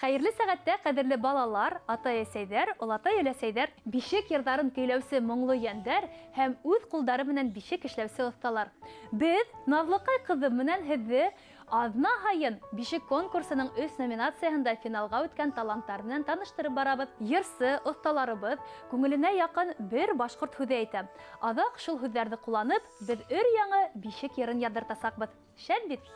Хәерле сәгатьтә, кадерле балалар, атай-әсәйҙәр, олатай-өләсәйҙәр, бишек йырҙарын көйләүсе моңло йәндәр һәм үҙ ҡулдары менән бишек эшләүсе оҫталар. Беҙ Наҙлыҡай ҡыҙым менән һеҙҙе аҙна һайын бишек конкурсының өс номинацияһында финалға үткән таланттар менән таныштырып барабыҙ. Йырсы оҫталарыбыҙ күңеленә яҡын бер башҡорт һүҙе әйтә. Аҙаҡ шул һүҙҙәрҙе ҡулланып, беҙ өр-яңы бишек йырын яҙҙыртасаҡбыҙ. Шәп бит!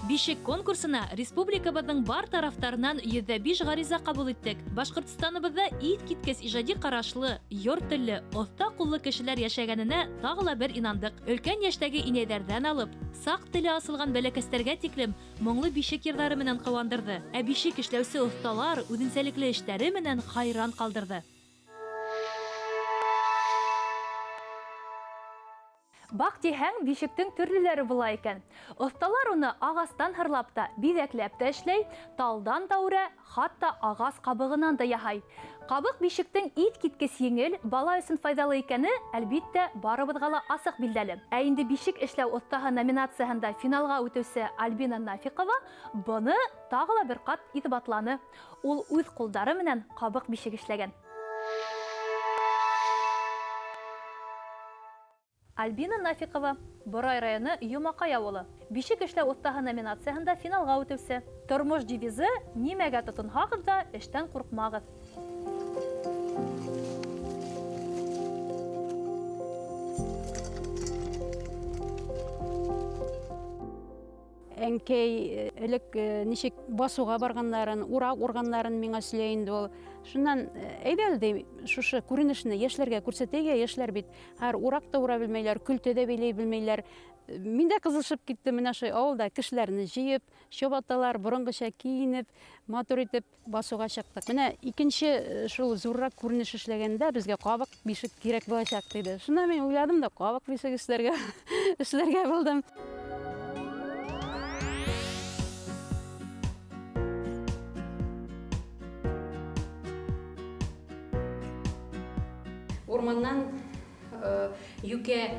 Бишек конкурсына республикабыҙҙың бар тарафтарынан 105 ғариза ҡабул иттек. Башҡортостаныбыҙҙа иҫ киткес ижади ҡарашлы, йор телле, оҫта ҡуллы кешеләр йәшәгәненә тағы ла бер инандыҡ. Өлкән йәштәге инәйҙәрҙән алып, саҡ теле асылған бәләкәстәргә тиклем моңло бишек йырҙары менән ҡыуандырҙы. Ә бишек эшләүсе оҫталар үҙенсәлекле эштәре менән хайран ҡалдырҙы. Баҡ тиһәң, бишектең төрлөләре була икән. Оҫталар уны ағастан һырлап та, биҙәкләп тә эшләй, талдан да үрә, хатта ағас ҡабығынан да яһай. Ҡабыҡ бишектең иҫ киткес еңел, бала өсөн файҙалы икәне, әлбиттә, барыбыҙға ла асыҡ билдәле. Ә инде бишек эшләү оҫтаһы номинацияһында финалға үтеүсе Альбина Нафиҡова быны тағы ла бер ҡат иҫбатланы. Ул үҙ ҡулдары менән ҡабыҡ бишек эшләгән. Альбина Нафиҡова, Борай районы Йомаҡай ауылы. Бишек эшләү оҫтаһы номинацияһында финалға үтеүсе. Тормош девизы нимәгә тотонһағыҙ ҙа, эштән ҡурҡмағыҙ. Әнкәй элек ничек басыуға барғаннарын, урак урғаннарын миңа сөйләй инде ул. Шуннан әйҙә әле, ти, шушы күренешне йәшләргә күрсәтәйек, йәшләр бит һәр урак та ура белмәйләр, көлтә дә бәйләй белмәйләр. Мин дә ҡыҙышып киттем, менә шул ауылда кешеләрне җыеп, чабаталар, борынғыча киенеп, матур итеп басыуға чыктык. Менә икенче шул зуррак күренеш эшләгәндә безгә кабык бишек кирәк булачак диде. Шуннан мин уйладым да кабык бишек эшләргә эшләргә булдым. Урманнан юкә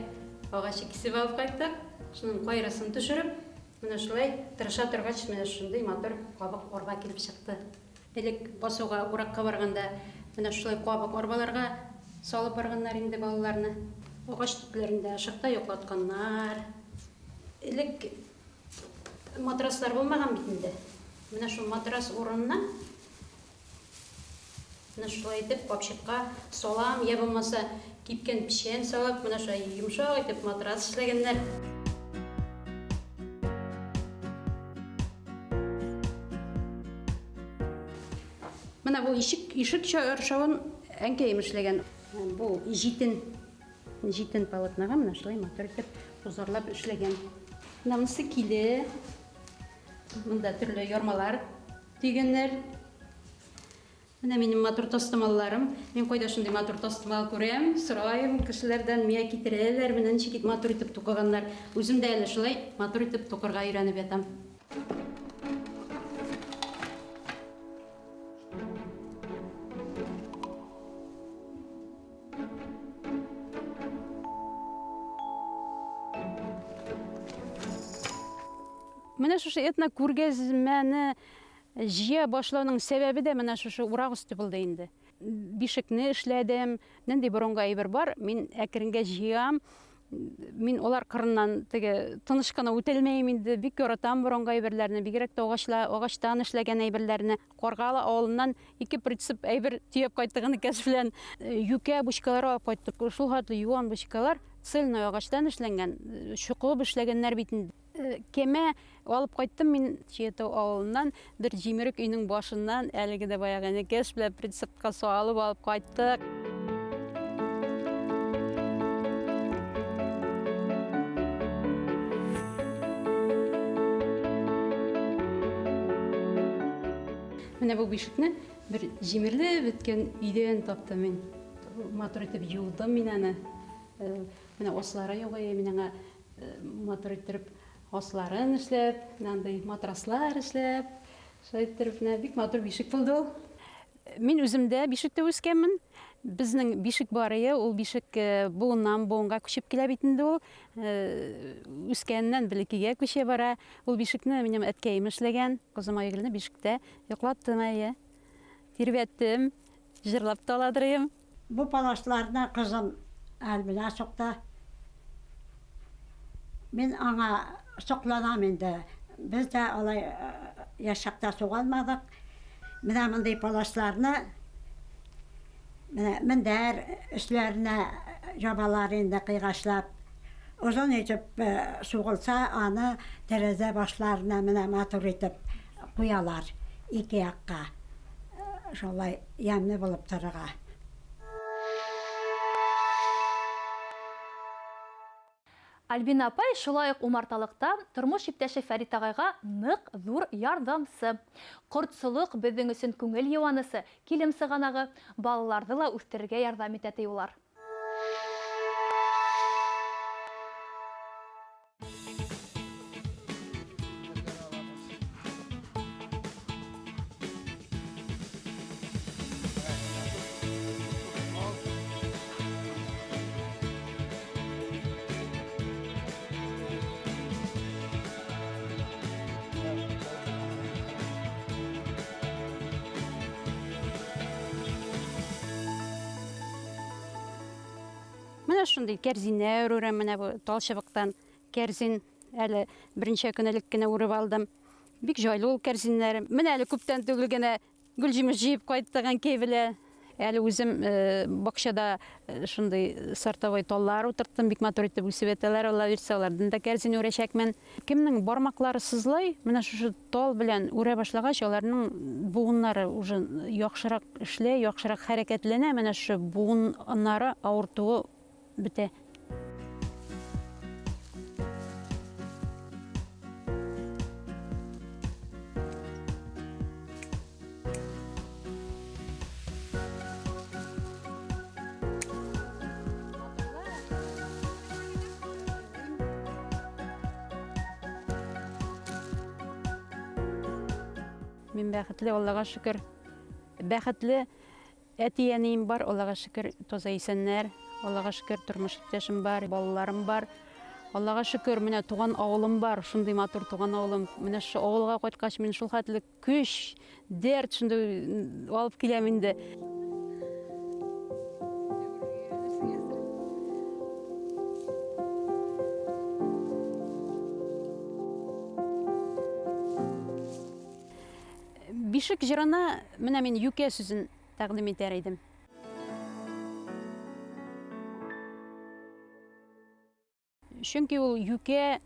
агачы кисеп алып кайттык. Шуның кайрысын төшереп, менә шулай тырыша торгач, менә шундый матур кабык арба килеп чыкты. Элек басуга, уракка барганда менә шулай кабык арбаларга салып барганнар инде балаларны. Агач төпләрендә ышыкта йоклатканнар. Элек матраслар булмаган бит инде. Менә шул матрас урынына менә шулай итеп капчыкка салам, я булмаса кипкән печән салып, менә шулай йомшак итеп матрас эшләгәннәр. Менә бу ишек, ишек чаршавын әнкәем эшләгән. Бу җитен, җитен полотнога менә шулай матур итеп узарлап эшләгән. Менә монысы киле. Монда төрле ярмалар төйгәннәр. Менә минем матур тастымалларым. Мин кайда шундый матур тастымал күрәм, сорайым кешеләрдән, миңа китерәләр, менә ничек итеп матур итеп тукыганнар. Үзем дә әле шулай матур итеп тукырга өйрәнеп ятам. Менә шушы этнокүргәзмәне җыя башлауның сәбәбе дә менә шушы урак өсте булды инде. Бишекне эшләдем, нинди борынгы әйбер бар, мин әкренгә җыям. Мин алар кырыннан теге тыныч кына үтәлмәйм инде, бик яратам борынгы әйберләрне, бигрәк тә агачлар, агачтан эшләгән әйберләрне. Каргалы авылыннан ике прицеп әйбер төяп кайттык энекәш белән. Юкә бочкалар алып кайттык. Шул хәтле юан бочкалар, цельный агачтан эшләнгән, чокып эшләгәннәр бит инде. Кәмә алып кайттым мин Чиятау авылыннан, бер җимерек өйнең башыннан, әлеге дә баягы энекәш белән прицепка салып алып кайттык. Менә бу бишекне бер җимерелеп беткән өйдән таптым мин. Матур итеп юдым мин аны. Менә аслары юк иде, мин аңа матур иттереп асларын эшләп, менә андый матраслар эшләп, шулай иттереп, менә бик матур бишек булды ул. Мин үзем дә бишектә үскәнмен. Безнең бишек бар ие, ул бишек э, буыннан буынга күчеп килә бит инде ул. Э, үскәннән бәләкәйгә күчә бара. Ул бишекне минем әткәем эшләгән. Кызым Айгөлне бишектә йоклаттым әйе. Тирбәттем, җырлап та аладырыем. Бу паласларны кызым Альбина сукты. Мин аңа сокланам инде. Без дә алай яшь чакта суга алмадык. Менә мондый паласларны менә мендәр өсләренә ябалар инде кыйгачлап. Озын итеп сугылса, аны тәрәзә башларына менә матур итеп куялар ике якка. Шулай ямьле булып торырга. Альбина апай шулай ук умарталыкта тормыш иптәше Фәрит агайга нык зур ярдәмче. Кортчылык безнең өчен күңел юанысы, килем сыганагы, балаларны ла үстерергә ярдәм итә, ди улар. Менә шундый кәрзиннәр үрәм, менә бу тал чыбыктан кәрзин әле берничә көн элек кенә үреп алдым. Бик җайлы ул кәрзиннәр. Менә әле күптән түгел генә гөл җимеш җыеп кайттык әнкәй белән. Әле үзем э, бакчада э, шундый сортовой таллар утырттым, бик матур итеп үсеп яталар, Алла бирсә, алардан да кәрзин үрәчәкмен. Кемнең бармаклары сызлый, менә шушы тал белән үрә башлагач, аларның буыннары уже яхшырак эшләй, яхшырак хәрәкәтләнә, менә шушы буыннары авыртуы бетә. Мин бәхетле, Аллага шөкер. Бәхетле әти-әнием бар, Аллага шөкер, таза исәннәр. Аллага шөкер, тормыш иптәшем бар, балаларым бар. Аллага шөкер, менә туган авылым бар, шундый матур туган авылым. Менә шушы авылга кайткач, мин шул хәтле көч, дәрт шундый алып киләм инде. Бишек җырына менә мин юкә сүзен тәкъдим итәр идем. Чөнки ул юкә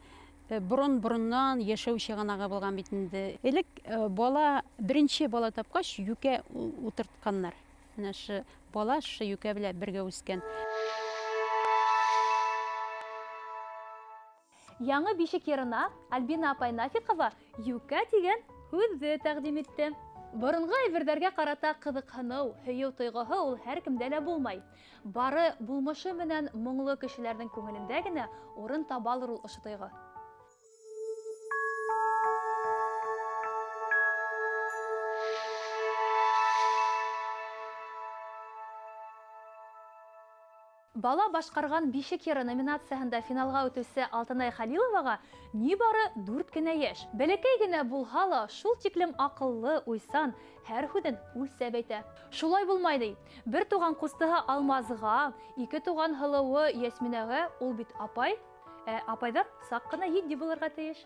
э, борын-борыннан яшәү чыганагы булган бит инде. Элек э, бала беренче бала тапкач юкә утыртканнар. Менә шы бала шы юкә белән бергә үскән. Яңы бишек йырына Альбина апай Нафикова юкә дигән һүҙҙе тәҡдим итте. Боронғо әйберҙәргә ҡарата ҡыҙыҡһыныу, һөйөү тойғоһо ул һәр кемдә лә булмай. Бары булмышы менән моңло кешеләрҙең күңелендә генә урын табалыр ул ошо тойғо. Бала башҡарған бишек йыры номинацияһында финалға үтеүсе Алтынай Хәлиловаға ни бары 4 кенә йәш. Бәләкәй генә булһа ла, шул тиклем аҡыллы, уйсан, һәр һүҙен үлсәп әйтә. Шулай булмай ди. Бер туған ҡустыһы Алмазға, ике туған һылыуы Йәсминәгә ул бит апай, ә апайҙар саҡ ҡына етди булырға тейеш.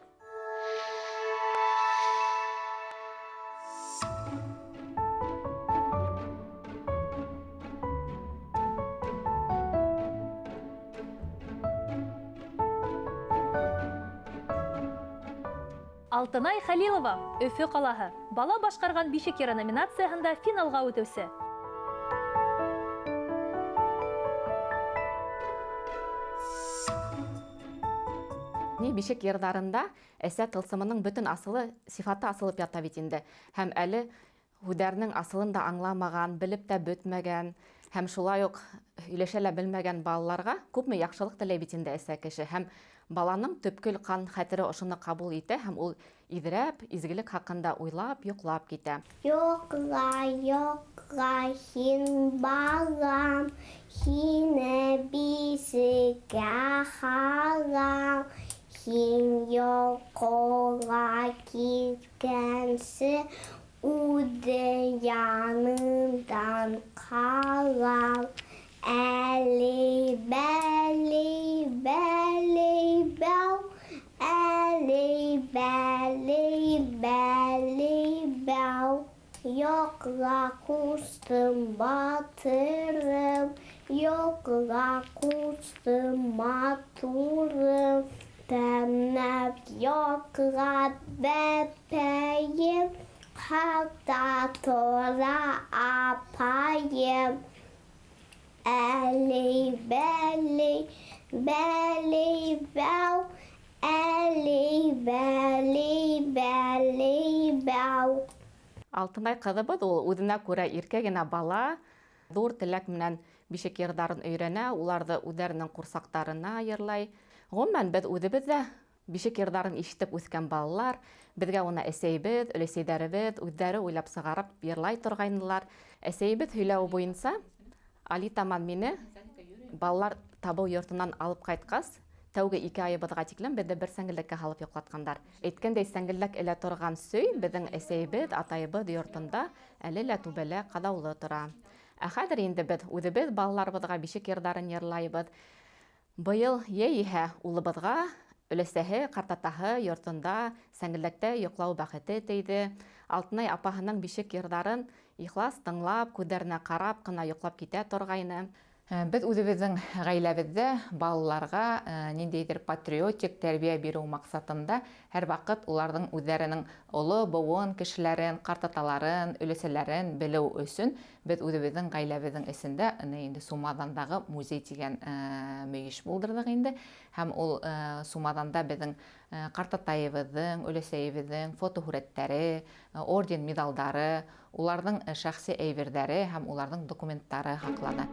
Алтынай Хәлилова, Өфө ҡалаһы. Бала башҡарған бишек йыры номинацияһында финалға үтеүсе. Ни бишек йырҙарында әсә тылсымының бөтөн асылы, сифаты асылып ята бит инде. Һәм әле һүҙҙәренең асылын да аңламаған, белеп тә бөтмәгән һәм шулай уҡ һөйләшә лә белмәгән балаларға күпме яҡшылыҡ теләй бит инде әсә кеше. Һәм Баланың төпкөл ҡан хәтере ошоно ҡабул итә һәм ул иҙрәп, изгелек хаҡында уйлап, йоҡлап китә. Йоҡла, йоҡла һин, балам, һине бишеккә һалам. Һин йоҡоға киткәнсе, үҙе яныңдан ҡалам. Әлей, бәлей, бәлей, бәү, әлей, бәлей, бәлей, бәү. Йоҡла, ҡустым, батырым, йоҡла, ҡустым, матурым. Тәмләп йоҡла, бәпәйем, ҡалта тора апайым. Әлей, бәлей, бәлей, бәү, әлей, бәлей, бәлей, бәү. Алтынай ҡыҙыбыҙ ул үҙенә күрә иркә генә бала, ҙур теләк менән бишек йырҙарын өйрәнә, уларҙы үҙҙәренең ҡурсаҡтарына йырлай. Ғөмүмән, беҙ үҙебеҙ ҙә бишек йырҙарын ишетеп үҫкән балалар, беҙгә уны әсәйебеҙ, өләсәйҙәребеҙ үҙҙәре уйлап сығарып йырлай торғайнылар. Әсәйебеҙ һөйләүе буйынса Алитаман мине балалар табыу йортонан алып ҡайтҡас, тәүге 2 айыбыҙға тиклем беҙҙе бер сәңгелдәккә һалып йоҡлатҡандар. Әйткәндәй, сәңгелдәк элә торған сөй беҙҙең әсәйебеҙ, атайыбыҙ йортонда әле лә түбәлә ҡаҙаулы тора. Ә хәҙер инде беҙ үҙебеҙ балаларыбыҙға бишек йырҙарын йырлайбыҙ. Быйыл йәй иһә улыбыҙға өләсәһе, ҡартатаһы йортонда сәңгелдәктә йоҡлау бәхете тейҙе. Алтынай апаһының бишек йырҙарын ихлас тыңлап, күҙҙәренә ҡарап ҡына йоҡлап китә торғайны. Беҙ үҙебеҙҙең ғаиләбеҙҙә балаларға ниндәйҙер патриотик тәрбиә биреү маҡсатында һәр ваҡыт уларҙың үҙҙәренең оло быуын кешеләрен, ҡартаталарын, өләсәләрен белеү өсөн беҙ үҙебеҙҙең ғаиләбеҙҙең эсендә инде Сумаҙандағы музей тигән мөйөш булдырҙыҡ инде. Һәм ул Сумаҙанда беҙҙең ҡартатайыбыҙҙың, өләсәйебеҙҙең фотоһүрәттәре, орден, миҙалдары, уларҙың шәхси әйберҙәре һәм уларҙың документтары һаҡлана.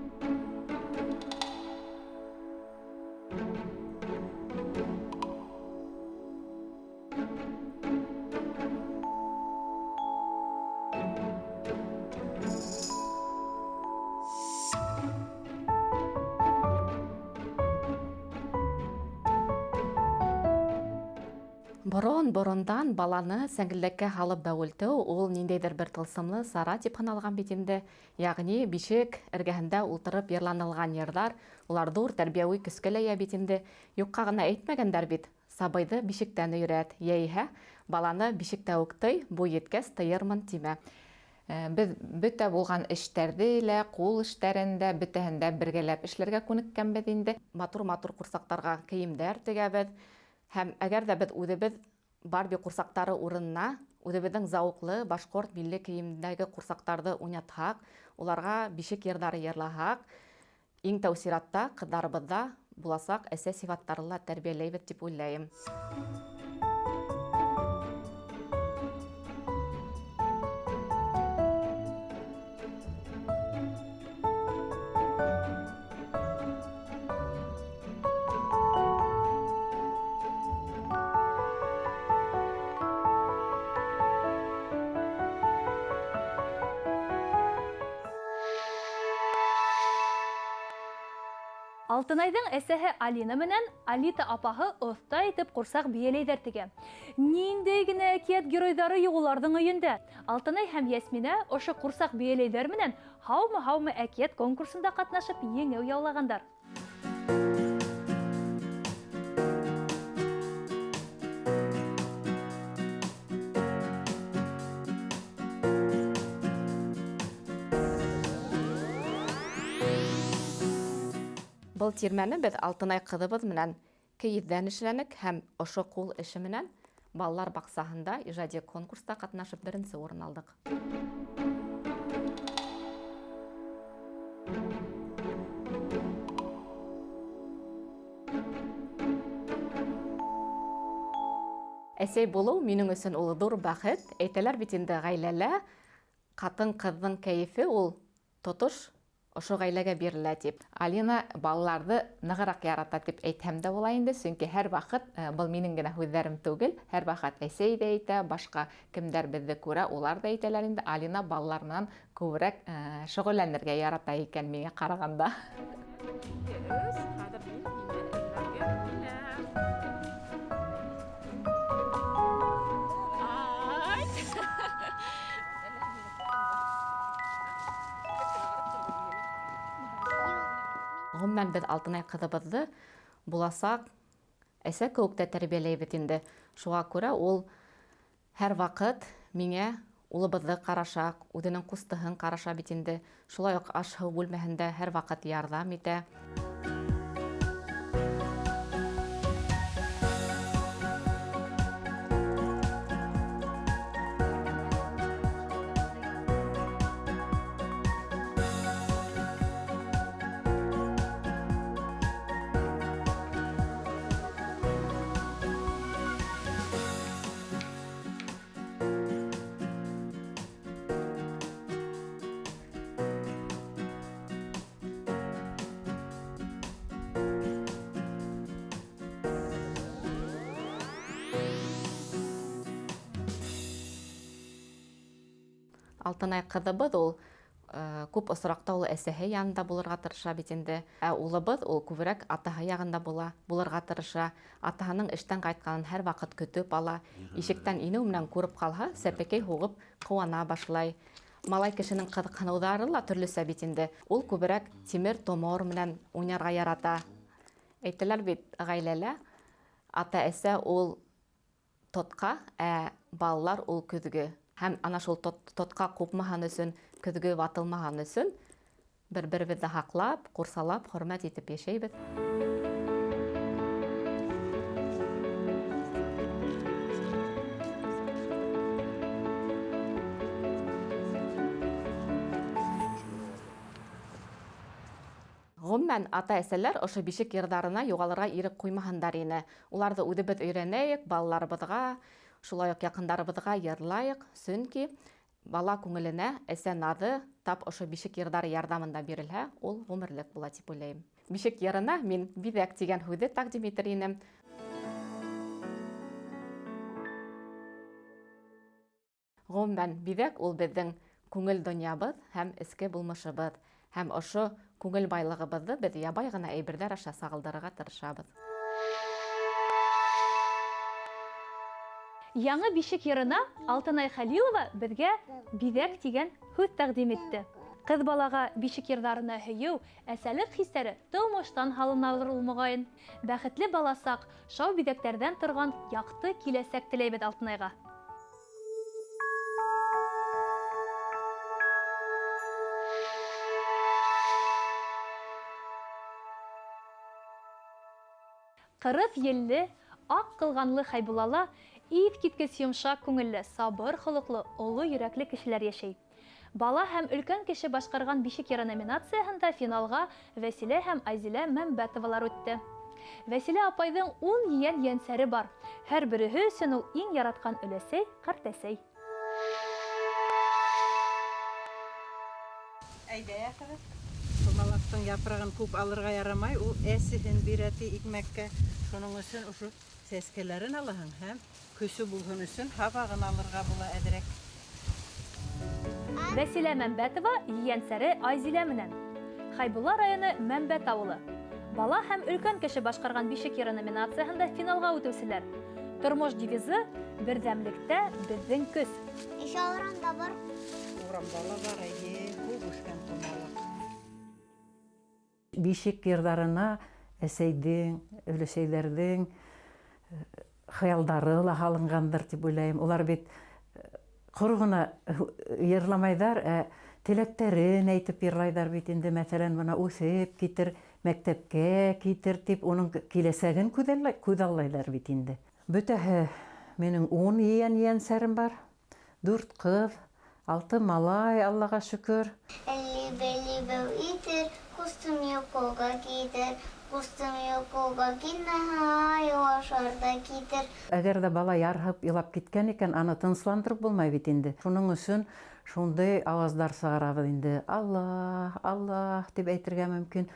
Борон-борондан баланы сәңгелдәккә һалып бәүелтеү ул ниндәйҙер бер тылсымлы сара тип һаналған бит инде. Йәғни бишек эргәһендә ултырып йырланылған йырҙар, улар ҙур тәрбиәүи көскә лә эйә бит инде. Юҡҡа ғына әйтмәгәндәр бит, сабыйҙы бишектән өйрәт, йәиһә баланы бишектә үк тый, буй еткәс тыйырмын тимә. Беҙ бөтә булған эштәрҙе лә, ҡул эштәрен дә, бөтәһен дә бергәләп эшләргә күнеккәнбеҙ инде. Матур-матур ҡурсаҡтарға кейемдәр тегәбеҙ. Һәм әгәр ҙә беҙ үҙебеҙ Барби ҡурсаҡтары урынына үҙебеҙҙең зауыҡлы башҡорт милли кейемдәге ҡурсаҡтарҙы уйнатһаҡ, уларға бишек йырҙары йырлаһаҡ, иң тәү сиратта ҡыҙҙарыбыҙҙа буласаҡ әсә сифаттары ла тәрбиәләйбеҙ тип уйлайым. Алтынайҙың әсәһе Алина менән Алита апаһы оҫта итеп ҡурсаҡ бейәләйҙәр тегә. Ниндәй генә әкиәт геройҙары юҡ уларҙың өйөндә. Алтынай һәм Йәсминә ошо ҡурсаҡ бейәләйҙәр менән һаумы-һаумы әкиәт конкурсында ҡатнашып еңеү яулағандар. Был тирмәне беҙ Алтынай ҡыҙыбыҙ менән кейеҙҙән эшләнек һәм ошо ҡул эше менән балалар баҡсаһында ижади конкурста ҡатнашып беренсе урын алдыҡ. Әсәй булыу минең өсөн ул ҙур бәхет. Әйтәләр бит инде, ғаиләлә ҡатын-ҡыҙҙың кәйефе ул тотош ошо ғаиләгә бирелә тип. Алина балаларҙы нығыраҡ ярата тип әйтһәм дә була инде, сөнки һәр ваҡыт, был минең генә һүҙҙәрем түгел, һәр ваҡыт әсәй ҙә әйтә, башҡа кемдәр беҙҙе күрә, улар ҙа әйтәләр инде, Алина балалар менән күберәк шөғөлләнергә ярата икән миңә ҡарағанда. Ғөмүмән, беҙ Алтынай ҡыҙыбыҙҙы буласаҡ әсә кеүек тә тәрбиәләйбеҙ инде. Шуға күрә ул һәр ваҡыт миңә улыбыҙҙы ҡараша, үҙенең ҡустыһын ҡараша бит инде. Шулай уҡ аш-һыу бүлмәһендә һәр ваҡыт ярҙам итә. Алтынай ҡыҙыбыҙ ул күп осраҡта ул әсәһе янында булырға тырыша бит инде. Ә улыбыҙ ул күберәк атаһы яғында булырға тырыша. Атаһының эштән ҡайтҡанын һәр ваҡыт көтөп ала. Ишектән инеү менән күреп ҡалһа, сәпәкәй һуғып ҡыуана башлай. Малай кешенең ҡыҙыҡһыныуҙары ла төрлөсә бит инде. Ул күберәк тимер-томор менән уйнарға ярата. Әйтәләр бит ғаиләлә, ата-әсә ул тотҡа, ә балалар ул көҙгө. Һәм ана шул тотҡа ҡупмаһан өсөн, көҙгө ватылмаһан өсөн бер-беребеҙҙе һаҡлап, ҡурсалап, хөрмәт итеп йәшәйбеҙ. Ғөмүмән, ата-әсәләр ошо бишек йырҙарына юғалырға ирек ҡуймаһындар ине. Уларҙы үҙебеҙ өйрәнәйек, балаларыбыҙға, шулай уҡ яҡындарыбыҙға йырлайыҡ, сөнки бала күңеленә әсә наҙы тап ошо бишек йырҙары ярҙамында бирелһә, ул ғүмерлек була тип уйлайым. Бишек йырына мин биҙәк тигән һүҙҙе тәҡдим итер инем. Ғөмүмән, биҙәк ул беҙҙең күңел донъябыҙ һәм эске булмышыбыҙ. Һәм ошо күңел байлығыбыҙҙы беҙ ябай ғына әйберҙәр аша сағылдырырға тырышабыҙ. Яңы бишек йырына Алтынай Хәлилова беҙгә биҙәк тигән һүҙ тәҡдим итте. Ҡыҙ балаға бишек йырҙарына һөйөү, әсәлек хистәре тормоштан һалыналыр ул моғайын. Бәхетле баласаҡ, шау биҙәктәрҙән торған яҡты киләсәк теләйбеҙ Алтынайға. Ҡырыҫ елле, аҡ ҡылғанлы Хәйбуллала иҫ киткес йомшаҡ күңелле, сабыр холоҡло, оло йөрәкле кешеләр йәшәй. Бала һәм өлкән кеше башҡарған бишек йыры номинацияһында финалға Вәсилә һәм Айзилә Мәмбәтовалар үтте. Вәсилә апайҙың 10 ейән ейәнсәре бар. Һәр береһе өсөн ул иң яратҡан өләсәй, ҡартәсәй. Әйҙә, ҡыҙым. Томалаҡтың япрағын күп алырға ярамай, ул әсеһен бирә ти икмәккә. Шуның өсөн ошо сәскәләрен алаһың һәм көсө булһын өсөн һабағын алырға була әҙерәк. Вәсилә Мәмбәтова ейәнсәре Айзилә менән. Хәйбулла районы Мәмбәт ауылы. Бала һәм өлкән кеше башҡарған бишек йыры номинацияһында финалға үтеүселәр. Тормош девизы берҙәмлектә беҙҙең көс. Ишә урамда бар. Урамда ла бар, әйе, күп үҫкән томалаҡ. Бишек йырҙарына әсәйҙең, өләсәйҙәрҙең хыялдары ла һалынғандыр тип уйлайым. Улар бит ҡоро ғына йырламайҙар, ә теләктәрен әйтеп йырлайҙар бит инде. Мәҫәлән, бына үҫеп китер, мәктәпкә китер тип уның киләсәген күҙаллайҙар бит инде. Бөтәһе минең 10 ейән ейәнсәрем бар, 4 ҡыҙ, 6 малай, Аллаға шөкөр. Әлли-бәлли бәү итер, ҡустым йоҡоға китер, ҡустым йоҡоға китмәһә, ай ашар ҙа китер. Әгәр ҙә бала ярһып илап киткән икән, аны тынысландырып булмай бит инде. Шуның өсөн Шундый авазлар сығарабыҙ инде. Аллаһ, Аллаһ тип әйтергә мөмкин.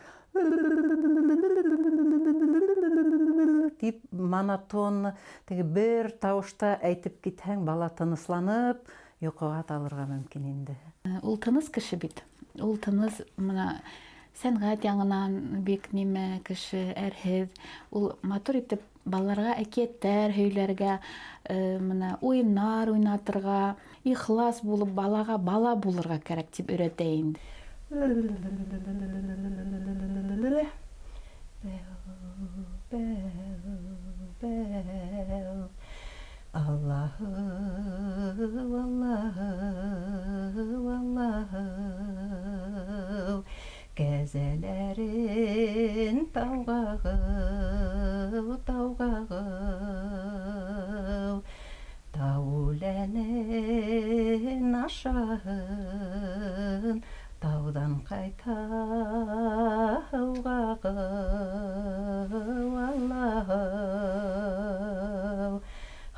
Тип монотонно, теге бер тавышта әйтеп китһәң, бала тынысланып, йоҡоға талырға мөмкин инде. Ул тыныс кеше бит. Ул тыныс, мына сәнгать яңынан бик нимә кеше, әрһеҙ. Ул матур итеп балаларға әкиәттәр һөйләргә, мына уйыннар уйнатырға, ихлас булып балаға бала булырға кәрәк тип өйрәтә инде. Бәү, бәү, бәү, Аллаһу, Аллаһу, Аллаһу, Кәзәләрен тауғағыу, тауғағыу, Тау үләнен ашаһын, Тауҙан ҡайта һыуғағыу, Аллаһыу,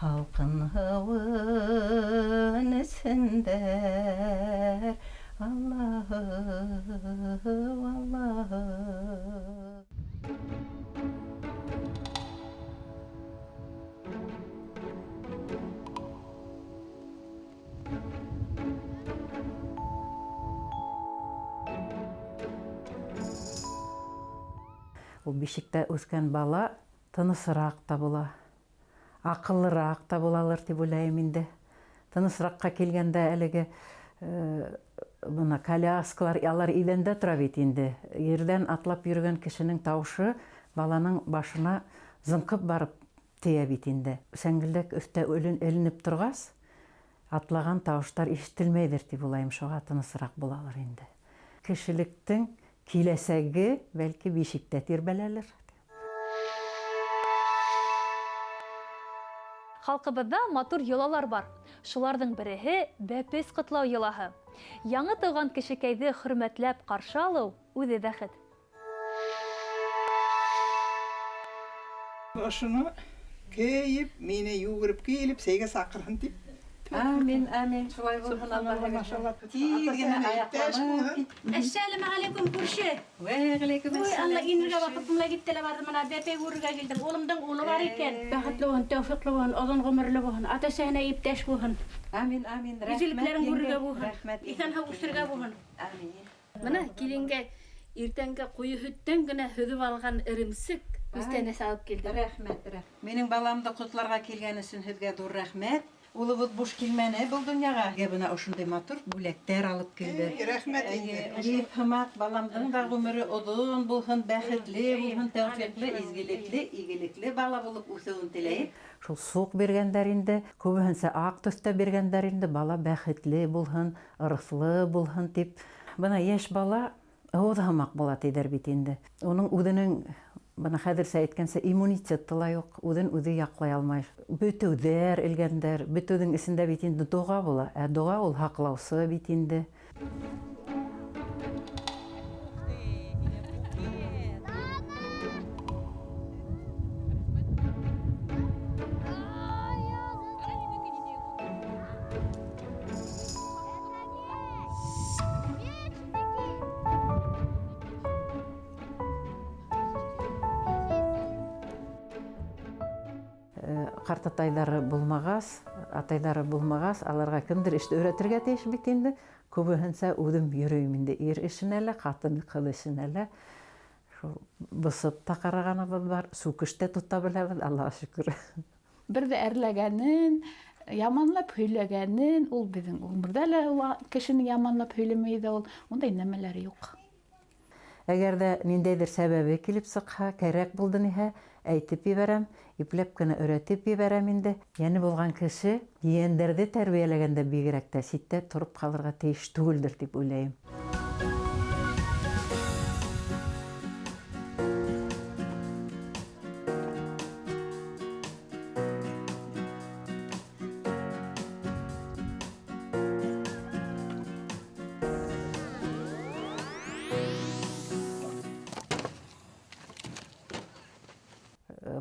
Һалҡын һыуын эсһендәр, Аллаһыу, Аллаһыу. Ул бишектә үҫкән бала тынысыраҡ та була, аҡыллыраҡ та булалыр тип уйлайым инде. Тынысыраҡҡа килгәндә әлеге бына коляскалар, алар иҙәндә тора бит инде. Ерҙән атлап йөрөгән кешенең тауышы баланың башына зыңҡып барып тейә бит инде. Сәңгелдәк өҫтә эленеп торғас, атлаған тауыштар ишетелмәйҙер тип уйлайым, шуға тынысыраҡ булалыр инде. Кешелектең киләсәге бәлки бишектә тирбәләлер. Халҡыбыҙҙа матур йолалар бар. Шуларҙың береһе бәпес ҡотлау йолаһы. Яңы тыуған кешекәйҙе хөрмәтләп ҡаршы алыу үҙе бәхет. Ошоно кейеп, мине йүгереп килеп, сәйгә саҡырһын тип. Амин, амин. Шулай булһын, Аллаһ Машалла. Тиҙ генә аяҡланып кит. Әссәләмә ғәләйкүм, күрше. Вә ғәләйкүм Ой, әссәләм. Алла, инергә ваҡыт мына китте лә барҙы, мына бәпәй күрергә килдем. Улымдың улы бар икән. Бәхетле булһын, тәүфиҡле булһын, оҙон ғүмерле булһын, ата-әсәһенә иптәш булһын. Амин, амин. Рәхмәт, Изгелекләрен еңгә. күрергә булһын. Рәхмәт. Иҫән-һау үҫергә булһын. Амин. Мына киленгә иртәнге ҡуйы һөттән генә һөҙөп алған эремсек күстәнәс алып килдем. Рәхмәт, рәхмәт. Минең баламды ҡотларға килгән өсөн һеҙгә ҙур рәхмәт. Улыбыҙ буш килмәне был донъяға. Һеҙгә бына ошондай матур бүләктәр алып килде. Эй, рәхмәт инде. Әйе, һымаҡ баламдың да ғүмере оҙон булһын, бәхетле булһын, тәүфиҡле, изгелекле, игелекле бала булып үҫеүен теләйем. Шул суҡ биргәндәр инде, күбеһенсә аҡ төҫтә биргәндәр инде, бала бәхетле булһын, ырыҫлы булһын тип. Бына йәш бала ауыҙ һымаҡ була тиҙәр бит инде. Уның үҙенең, бына хәҙерсә әйткәнсә, иммунитеты ла юҡ, үҙен үҙе яҡлай алмай. Бөтөүҙәр элгәндәр, бөтөүҙең эсендә бит инде доға була. Ә доға ул һаҡлаусы бит инде. Ҡартатайҙары булмағас, атайҙары булмағас, аларға кемдер эште өйрәтергә тейеш бит инде. Күбеһенсә үҙем йөрөйөм инде, ир эшенә лә, ҡатын ҡыҙ эшенә лә. Шул бысып та ҡарағаныбыҙ бар, сүкеш тә тота беләбеҙ, Аллаға шөкөр. Бер ҙә әрләгәнен, яманлап һөйләгәнен, ул беҙҙең ғүмерҙә лә ул кешене яманлап һөйләмәй ҙә ул, ундай нәмәләр юҡ. Әгәр ҙә ниндәйҙер сәбәбе килеп сыҡһа, кәрәк булды ниһә, әйтеп ебәрәм, ипләп кенә өйрәтеп ебәрәм инде. Йәне булған кеше ейәндәрҙе тәрбиәләгәндә бигерәк тә ситтә тороп ҡалырға тейеш түгелдер тип уйлайым.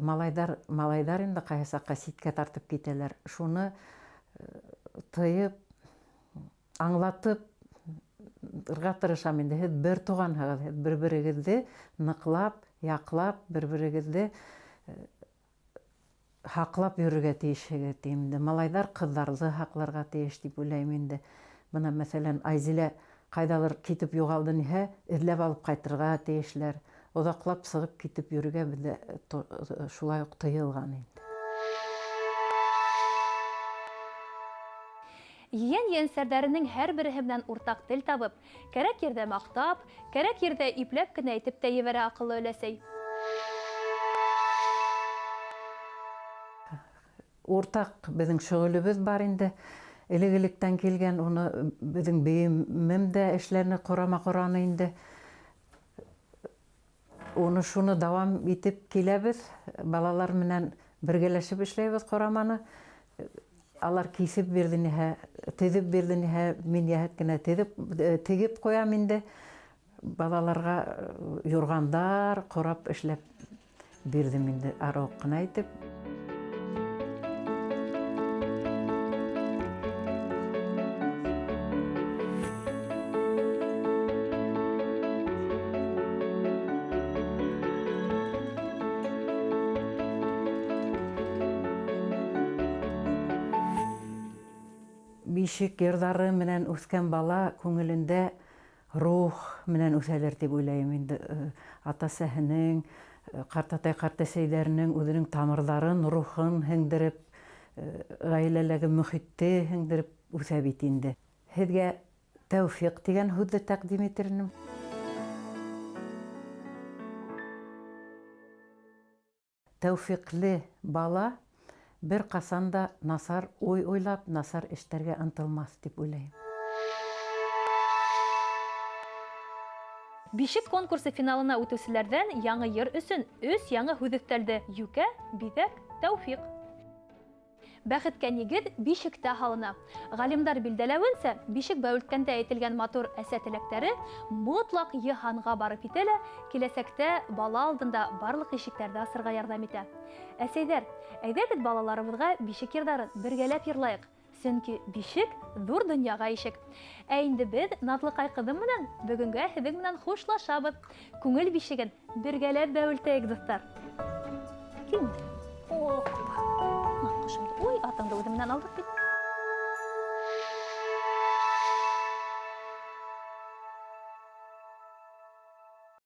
Малайҙар, малайҙар инде ҡайһы саҡҡа ситкә тартып китәләр. Шуны тыйып, Аңлатып ырға тырышам инде, һеҙ бер туғанһығыҙ, һеҙ бер-берегеҙҙе ныҡлап, яҡлап, бер-берегеҙҙе һаҡлап йөрөргә тейешһегеҙ, тием инде. Малайҙар ҡыҙҙарҙы һаҡларға тейеш тип уйлайым инде. Бына, мәҫәлән, Айзилә ҡайҙалыр китеп юғалды ниһә, эҙләп алып ҡайтырға тейешләр. Оҙаҡлап сығып китеп йөрөргә беҙҙә шулай уҡ тыйылған инде. Ейән-ейәнсәрҙәренең һәр береһе менән уртаҡ тел табып, кәрәк ерҙә маҡтап, кәрәк ерҙә ипләп кенә әйтеп тә ебәрә аҡыллы өләсәй. Уртаҡ беҙҙең шөғөлөбөҙ бар инде. Элек-электән килгән, уны беҙҙең бейемем дә эшләне, ҡорама ҡораны инде. Уны шуны дауам итеп киләбеҙ. Балалар менән бергәләшеп эшләйбеҙ ҡораманы. Алар киҫеп бирҙе ниһә, теҙеп бирҙе ниһә, мин йәһәт кенә теҙеп, тегеп ҡуям инде. Балаларға юрғандар ҡорап эшләп бирҙем инде, арыуыҡ ҡына итеп. Бишек йырҙары менән үҫкән бала күңелендә рух менән үҫәлер тип уйлайым инде. Ата-әсәһенең, ҡартатай-ҡартәсәйҙәренең үҙенең тамырҙарын, рухын һеңдереп, ғаиләләге мөхитте һеңдереп үҫә бит инде. Һеҙгә тәүфиҡ тигән һүҙҙе тәҡдим итер инем. Тәүфиҡле бала бер ҡасан да насар уй уйлап, насар эштәргә ынтылмаҫ тип уйлайым. Бишек конкурсы финалына үтеүселәрҙән яңы йыр өсөн 3 яңы һүҙ өҫтәлде. Йүкә, биҙәк, тәүфиҡ. Бәхеткә нигеҙ бишектә һалына. Ғалимдар билдәләүенсә, бишек бәүелткәндә әйтелгән матур әсә теләктәре мотлаҡ йыһанға барып етә лә, киләсәктә бала алдында барлыҡ ишектәрҙе асырға ярҙам итә. Әсәйҙәр, әйҙәгеҙ балаларыбыҙға бишек йырҙарын бергәләп йырлайыҡ. Сөнки бишек ҙур донъяға ишек. Ә инде беҙ Наҙлыҡай ҡыҙым менән бөгөнгә һеҙҙең менән хушлашабыҙ. Күңел бишеген бергәләп бәүелтәйек, дуҫтар. Кил. Ой, атыңды үҙем менән алдыҡ бит.